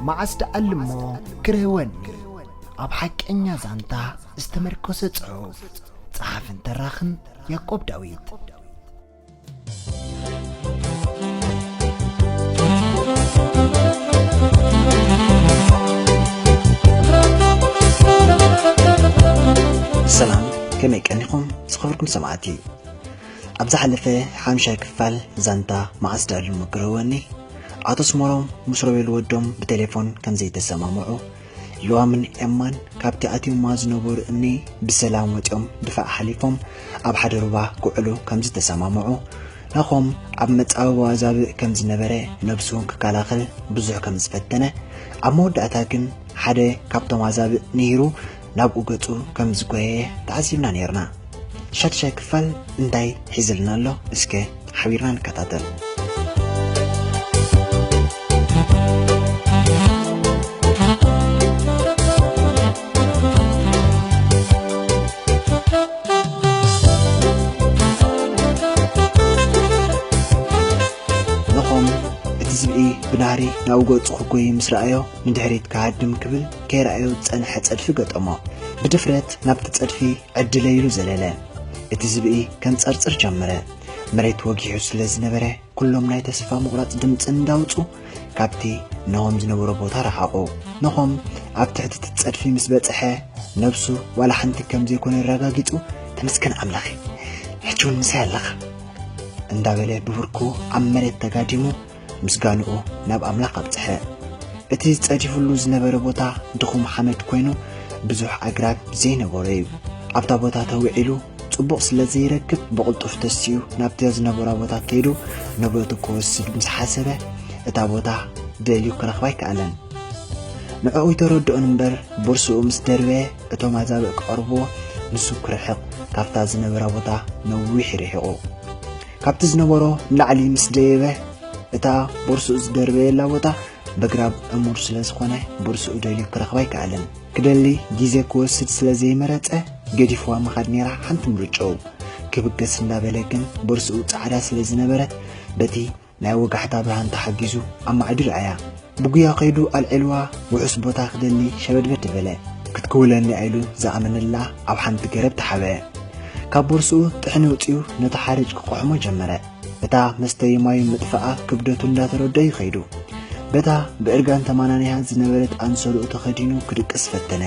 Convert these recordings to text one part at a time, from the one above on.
መዓስ ደኣልሞ ክረህወኒ። ኣብ ሓቀኛ ዛንታ ዝተመርኮሰ ጽሑፍ። ጸሓፍን ተራኽን ያዕቆብ ዳዊት። ሰላም፣ ከመይ ቀኒኹም ዝኸበርኩም ሰማዕቲ? ኣብ ዝሓለፈ ሓምሻይ ክፋል ዛንታ መዓስ ደኣልሞ ክረህወኒ፣ ኣቶ ኣስመሮም ምስ ሮቤል ወዶም ብቴሌፎን ከም ዘይተሰማምዑ፣ ልዋምን ኤማን ካብቲ ኣትዮማ ዝነበሩ እምኒ ብሰላም ወጺኦም ድፋዕ ሓሊፎም ኣብ ሓደ ሩባ ክውዕሉ ከም ዝተሰማምዑ፣ ናኾም ኣብ መጻብቦ ኣዛብእ ከም ዝነበረ ነብሱ ክከላኸል ብዙሕ ከም ዝፈተነ፣ ኣብ መወዳእታ ግን ሓደ ካብቶም ኣዛብእ ንሂሩ ናብኡ ገጹ ከም ዝጎየየ ተዓዚብና ነይርና። ሻድሻይ ክፋል እንታይ ሒዝልና ኣሎ? እስከ ሓቢርና ንከታተል። ንኾም እቲ ዝብኢ ብናህሪ ናብ ገጹ ክጎይ ምስ ረኣዮ፣ ንድሕሪት ክሃድም ክብል ከይረኣዮ ዝጸንሐ ጸድፊ ገጠሞ። ብድፍረት ናብቲ ጸድፊ ዕድለ ኢሉ ዘለለ። እቲ ዝብኢ ከንጸርጽር ጀመረ። መሬት ወጊሑ ስለ ዝነበረ፣ ኩሎም ናይ ተስፋ ምቑራጽ ድምጺ እንዳውጹ ካብቲ ነሆም ዝነበሮ ቦታ ረሓቑ። ነሆም ኣብ ትሕቲ እቲ ጸድፊ ምስ በጽሐ፣ ነብሱ ዋላ ሓንቲ ከም ዘይኮነ ኣረጋጊጹ፣ "ተመስገን ኣምላኸይ፣ ሕጂ እውን ምሳይ ኣለኻ" እንዳበለ ብብርኩ ኣብ መሬት ተጋዲሙ ምስጋንኡ ናብ ኣምላኽ ኣብጽሐ። እቲ ጸዲፉሉ ዝነበረ ቦታ ድኹም ሓመድ ኮይኑ፣ ብዙሕ ኣግራብ ዘይነበሮ እዩ። ኣብታ ቦታ ተውዒሉ ጽቡቕ ስለ ዘይረክብ፣ ብቕልጡፍ ተሲኡ ናብታ ዝነበራ ቦታ ከይዱ ንብረቱ ክወስድ ምስ ሓሰበ፣ እታ ቦታ ደልዩ ክረኽባ ኣይከኣለን። ንዕኡ ኣይተረድኦን እምበር፣ ቦርስኡ ምስ ደርበየ፣ እቶም ኣዛብእ ክቐርብዎ፣ ንሱ ክርሕቕ ካብታ ዝነበራ ቦታ ነዊሕ ይርሒቑ። ካብቲ ዝነበሮ ንላዕሊ ምስ ደየበ፣ እታ ቦርስኡ ዝደርበየላ ቦታ በግራብ ዕሙር ስለ ዝኾነ፣ ቦርስኡ ደልዩ ክረኽባ ኣይከኣለን። ክደሊ ግዜ ክወስድ ስለ ዘይመረጸ፣ ገዲፍዋ ምኻድ ነይራ ሓንቲ ምርጫኡ። ክብገስ እንዳበለ ግን፣ ቦርስኡ ጻዕዳ ስለ ዝነበረት፣ በቲ ናይ ወጋሕታ ብርሃን ተሓጊዙ ኣብ ማዕዱ ረኣያ። ብጉያ ከይዱ ኣልዒልዋ፣ ውሑስ ቦታ ክደሊ ሸበድበድ በለ። ክትክውለኒ ኢሉ ዝኣመነላ ኣብ ሓንቲ ገረብ ተሓበአ። ካብ ቦርስኡ ጥሕኒ ኣውጺኡ ነቲ ሓርጭ ክቆሕሞ ጀመረ። እታ መስተዪ ማዩ ምጥፋኣ ክብደቱ እንዳተረድኦ እዩ ከይዱ። በታ ብእርጋን ተማናኒሃ ዝነበረት ኣንሶልኡ ተኸዲኑ ክድቅስ ፈተነ።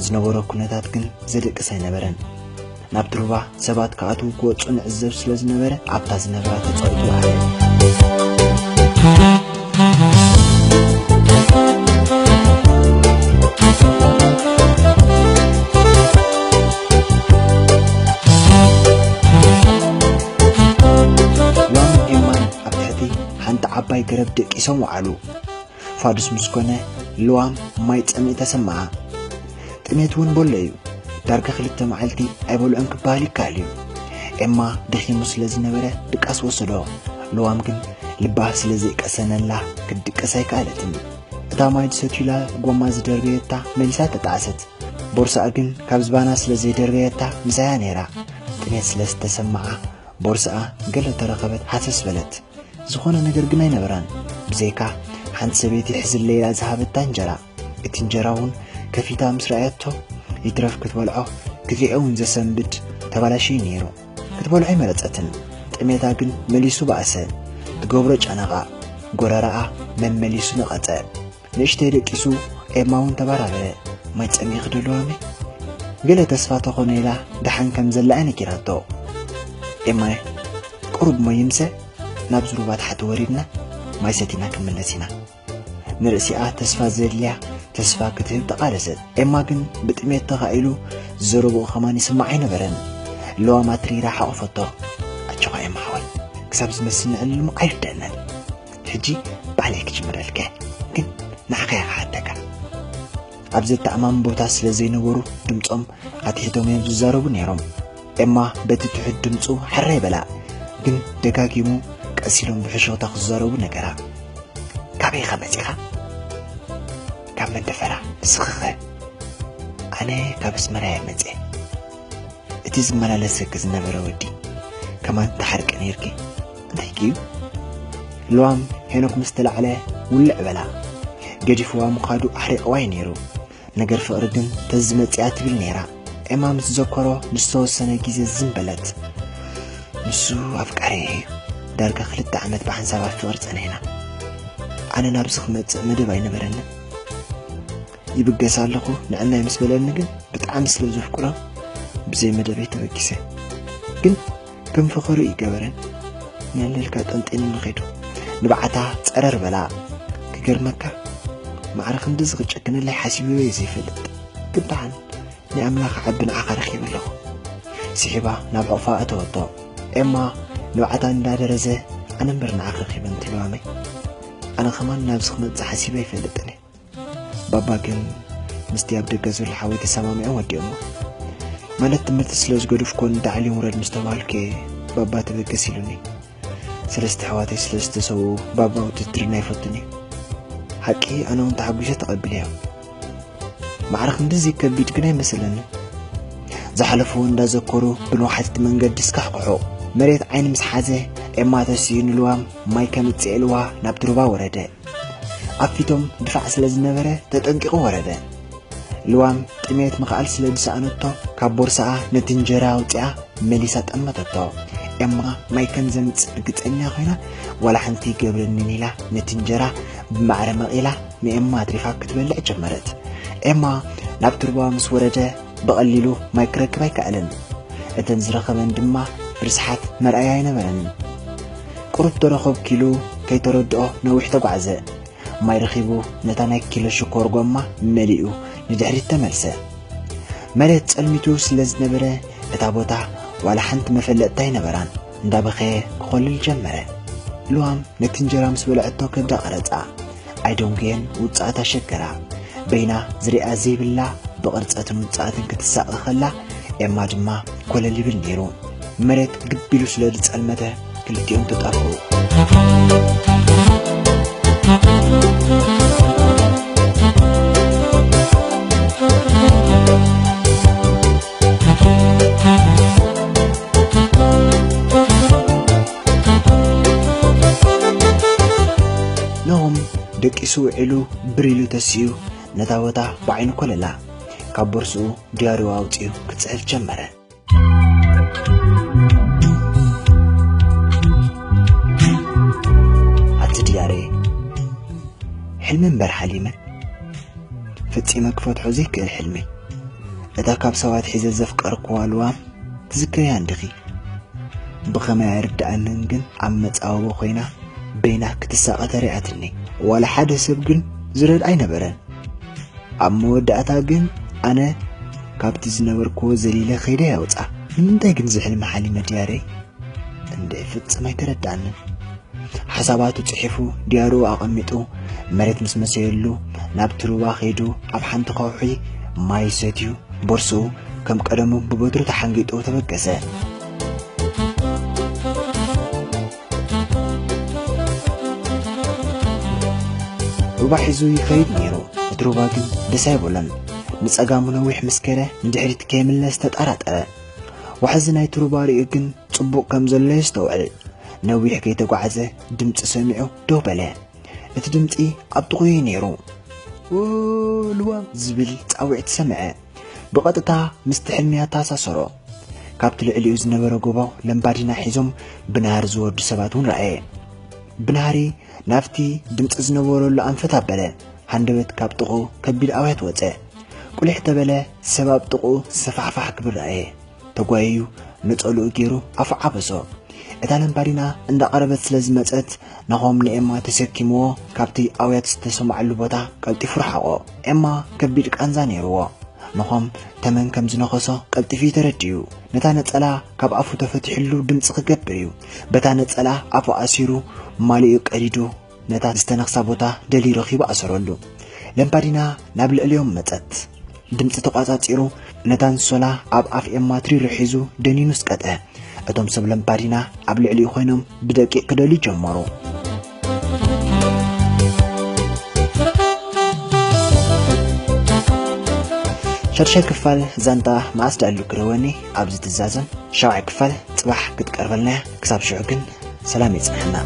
ዝነበሮ ኩነታት ግን ዘደቅስ ኣይነበረን። ናብቲ ሩባ ሰባት ክኣትዉ ክወጹ ንዕዘብ ስለ ዝነበረ፣ ኣብታ ዝነበራ ተጸዊቱ ረኣየ። ዋን ኤማን ኣብ ትሕቲ ሓንቲ ዓባይ ገረብ ደቂሶም ወዓሉ። ፋዱስ ምስ ኮነ፣ ልዋም ማይ ጸምኢ ተሰምዓ። ጥሜት እውን በሎ እዩ። ዳርጋ ክልተ መዓልቲ ኣይበልዑን ክበሃል ይከኣል እዩ። ኤማ ደኺሙ ስለ ዝነበረ ድቃስ ወሰዶ። ልዋም ግን ልባ ስለ ዘይቀሰነላ ክትድቅስ ኣይከኣለትን። እታ ማይ ዝሰትዩላ ጎማ ዝደርበየታ መሊሳ ተጣዕሰት። ቦርስኣ ግን ካብ ዝባና ስለ ዘይደርበየታ ምሳያ ነይራ። ጥሜት ስለ ዝተሰምዓ ቦርስኣ ገለ ተረኸበት ሃሰስ በለት። ዝኾነ ነገር ግን ኣይነበራን። ብዘይካ ሓንቲ ሰበይቲ ሕዝለይ ኢላ ዝሃበታ እንጀራ። እቲ እንጀራ እውን ከፊታ ምስ ረኣየቶ፣ ይትረፍ ክትበልዖ፣ ግዜኣ እውን ዘሰንብድ ተባላሽዩ ነይሩ። ክትበልዖ ኣይመረጸትን። ጥሜታ ግን መሊሱ በኣሰ። ትገብሮ ጨነቓ። ጎረረኣ መመሊሱ ነቐጸ። ንእሽተይ ደቂሱ ኤማ እውን ተበራበረ። ማይ ጸሚእኺ ዶ ልዋመይ? ገለ ተስፋ ተኾነ ኢላ ደሓን ከም ዘላ እያ ነጊራቶ። ኤማየ፣ ቁሩብ እሞ ይምሰ፣ ናብዚ ሩባ ታሕቲ ወሪድና ማይ ሰቲና ክንምለስ ኢና። ንርእሲኣ ተስፋ ዘድልያ ተስፋ ክትህብ ተቓለሰት። ኤማ ግን ብጥሜት ተኻኢሉ ዘረብኡ ከማን ይስማዕ ኣይነበረን። ለዋም ኣትሪራ ሓቑፈቶ። ኣጆኻ ኤማ ሓወይ፣ ክሳብ ዝመስል ንዕልል እሞ ኣይርደአናን። ሕጂ ባዕለይ ክጅምረልከ፣ ግን ንዓኻ እየ ክሓተካ። ኣብ ዘተኣማምን ቦታ ስለ ዘይነበሩ ድምጾም ኣትሒቶም እዮም ዝዛረቡ ነይሮም። ኤማ በቲ ትሑት ድምጹ ሕራይ በላ፣ ግን ደጋጊሙ ቀስ ኢሎም ብሕሹኽታ ክዛረቡ ነገራ። "ካበይ ኢኻ መጺኻ?" "ካብ መንደፈራ። ንስኺኸ?" "ኣነ ካብ ኣስመራ እየ መጺኤ። እቲ ዝመላለሰኪ ዝነበረ ወዲ ከማን ትሓርቂ ነይርኪ። እንታይ ድዩ?" ልዋም ሄኖክ ምስ ተላዕለ ውልዕ በላ። ገዲፍዋ ምዃዱ ኣሕሪቕዋ እዩ ነይሩ። ነገር ፍቕሪ ግን ተዝመጽያ ትብል ነይራ። ኤማ ምስ ዘከሮ ንዝተወሰነ ግዜ ዝም በለት። ንሱ ኣፍቃሪ እዩ። ዳርጋ ክልተ ዓመት ብሓንሳብ ኣብ ፍቕሪ ጸኒሕና። ኣነ ናብዚ ክመጽእ መደብ ኣይነበረንን። ይብገስ ኣለኹ ንዕናይ ምስ በለኒ ግን ብጣዕሚ ስለ ዘፍቅሮ ብዘይ መደበይ ተበጊሰ። ግን ከም ፈኸሩ ይገበረን። ንለልካ ጠንጢኑ ንኸይዱ ንብዓታ ጸረር በላ። ክገርመካ ማዕረ ክንድዚ ክጨክነለይ ሓሲበዮ ዘይፈልጥ። ግን ደሓን ናይ ኣምላኽ ዓቢ ንዓኻ ረኺበ ኣለኹ። ስሒባ ናብ ሕቑፋ ኣተወቶ። ኤማ ንብዓታ እንዳደረዘ ኣነ እምበር ንዓኺ ረኺበ እንተልዋመይ። ኣነ ከማን ናብዚ ክመጽእ ሓሲበ ኣይፈልጥን እየ። ባባ ግን ምስቲ ኣብ ደገ ዘሎ ሓወይ ተሰማሚዖም ወዲኦሞ። ማለት ትምህርቲ ስለ ዝገደፍኩ ንዳዕልዮም ውረድ ምስ ተባህልኩ እየ ባባ ተበገስ ኢሉኒ። ሰለስተ ኣሕዋተይ ስለ ዝተሰውኡ ባባ ውድድርና ኣይፈቱን እዩ። ሓቂ ኣነ እውን ተሓጒሰ ተቐቢለዮ። ማዕረ ክንድዚ ከቢድ ግን ኣይመሰለንን። ዝሓለፍዎ እንዳዘከሩ ብንውሓት እቲ መንገዲ ስካሕክሑ። መሬት ዓይኒ ምስ ሓዘ ኤማ ተሲኡ ንልዋም ማይ ከምጽእ ኢልዋ ናብቲ ሩባ ወረደ። ኣብ ፊቶም ድፋዕ ስለ ዝነበረ ተጠንቂቑ ወረደ። ልዋም ጥሜት ምኽኣል ስለ ዝሰኣነቶ ካብ ቦርሳኣ ነቲ እንጀራ ኣውጺኣ መሊሳ ጠመተቶ። ኤማ ማይ ከም ዘምጽእ ርግጸኛ ኮይና ዋላ ሓንቲ ይገብረንን ኢላ ነቲ እንጀራ ብማዕረ መቒላ ንኤማ ኣትሪፋ ክትበልዕ ጀመረት። ኤማ ናብቲ ሩባ ምስ ወረደ ብቐሊሉ ማይ ክረክብ ኣይከኣለን። እተን ዝረኸበን ድማ ብርስሓት መርኣያ ኣይነበረን። ቁሩብ ተረኸብኩ ኢሉ ከይተረድኦ ነዊሕ ተጓዕዘ። ማይ ረኺቡ ነታ ናይ ኪሎ ሽኮር ጎማ መሊኡ ንድሕሪት ተመልሰ። መሬት ጸልሚቱ ስለ ዝነበረ እታ ቦታ ዋላ ሓንቲ መፈለጥታ ኣይነበራን። እንዳበኸየ ክኾልል ጀመረ። ልዋም ነቲ እንጀራ ምስ በልዐቶ ከብዳ ቀረጻ። ኣይደንጉየን ውጽኣታ ሸገራ። በይና ዝሪኣ ዘይብላ ብቕርጸትን ውጽኣትን ክትሳቐ ከላ ኤማ ድማ ኮለል ይብል ነይሩ። መሬት ግብ ኢሉ ስለ ዝጸልመተ ክልቲኦም ተጣፍኡ። ናሆም ደቂሱ ውዒሉ ብር ኢሉ ተሲኡ ነታ ቦታ ብዓይኑ ኮለላ። ካብ ቦርስኡ ድያሪኡ ኣውጺኡ ክጽሕፍ ጀመረ። ኣቲ ድያሬ፣ ሕልሚ እምበር ሓሊመ ፈጺመ ክፈትሖ ዘይክእል ሕልሚ። እታ ካብ ሰባት ሒዘ ዘፍቀርክዋ ልዋም ትዝክርያ እንዲኺ? ብኸመይ ኣይርድኣንን ግን ኣብ መጻወቦ ኮይና በይና ክትሳቐ ተሪኣትኒ። ዋላ ሓደ ሰብ ግን ዝረድኣ ኣይነበረን። ኣብ መወዳእታ ግን ኣነ ካብቲ ዝነበርክዎ ዘሊለ ከይደ ያውጻ። ንምንታይ ግን እዚ ሕልሚ ሓሊመ ድያሬ? እንደ ፍጽም ኣይተረድኣንን። ሓሳባቱ ጽሒፉ ድያርኡ ኣቐሚጡ መሬት ምስ መሰየሉ ናብቲ ሩባ ከይዱ ኣብ ሓንቲ ከውሒ ማይ ሰትዩ ቦርስኡ ከም ቀደሙ ብበትሩ ተሓንጊጡ ተበገሰ። ሩባ ሒዙ ይኸይድ ነይሩ። እቲ ሩባ ግን ደስ ኣይበሎን። ንጸጋሙ ነዊሕ ምስ ከደ ንድሕሪት ከይምለስ ተጠራጠረ። ዋሕዚ ናይቲ ሩባ ርእዩ ግን ጽቡቕ ከም ዘሎ የስተውዕል። ነዊሕ ከይተጓዕዘ ድምጺ ሰሚዑ ደው በለ። እቲ ድምጺ ኣብ ጥቕኡ እዩ ነይሩ። "ኦ፣ ልዋም" ዝብል ጻውዒት ሰምዐ። ብቐጥታ ምስቲ ሕልሚ ኣተኣሳሰሮ። ካብቲ ልዕሊኡ ዝነበረ ጎቦ ለምባዲና ሒዞም ብናህሪ ዝወርዱ ሰባት እውን ረኣየ። ብናህሪ ናብቲ ድምጺ ዝነበረሉ ኣንፈት ኣበለ። ሃንደበት ካብ ጥቕኡ ከቢድ ኣውያት ወጸ። ቁሊሕ ተበለ፣ ሰብ ኣብ ጥቕኡ ሰፋሕፋሕ ክብል ረኣየ። ተጓይዩ ነጸልኡ ገይሩ ኣፉ ዓበሶ። እታ ለምባዲና እንዳቐረበት ስለ ዝመጸት፣ ናሆም ንኤማ ተሰኪምዎ ካብቲ ኣውያት ዝተሰማዓሉ ቦታ ቀልጢፉ ረሓቖ። ኤማ ከቢድ ቃንዛ ነይርዎ። ናሆም ተመን ከም ዝነኸሶ ቀልጢፉ እዩ ተረዲኡ። ነታ ነጸላ ካብ ኣፉ ተፈቲሕሉ ድምጺ ክገብር እዩ። በታ ነጸላ ኣፉ ኣሲሩ ማሊኡ ቀዲዱ ነታ ዝተነኽሳ ቦታ ደልዩ ረኺቡ ኣሰረሉ። ለምባዲና ናብ ልዕሊኦም መጸት። ድምጺ ተቋጻጺሩ ነታ ኣንሶላ ኣብ ኣፍ ኤማ ትሪሩ ሒዙ ደኒኑ ስቀጠ። እቶም ሰብ ለምባዲና ኣብ ልዕሊኡ ኮይኖም ብደቂቕ ክደልዩ ጀመሩ። ሻድሻይ ክፋል ዛንታ መዓስ ደኣሉ ክረወኒ ኣብዚ ትዛዘም። ሻውዓይ ክፋል ጽባሕ ክትቀርበልና እያ። ክሳብ ሽዑ ግን ሰላም የጽንሐና።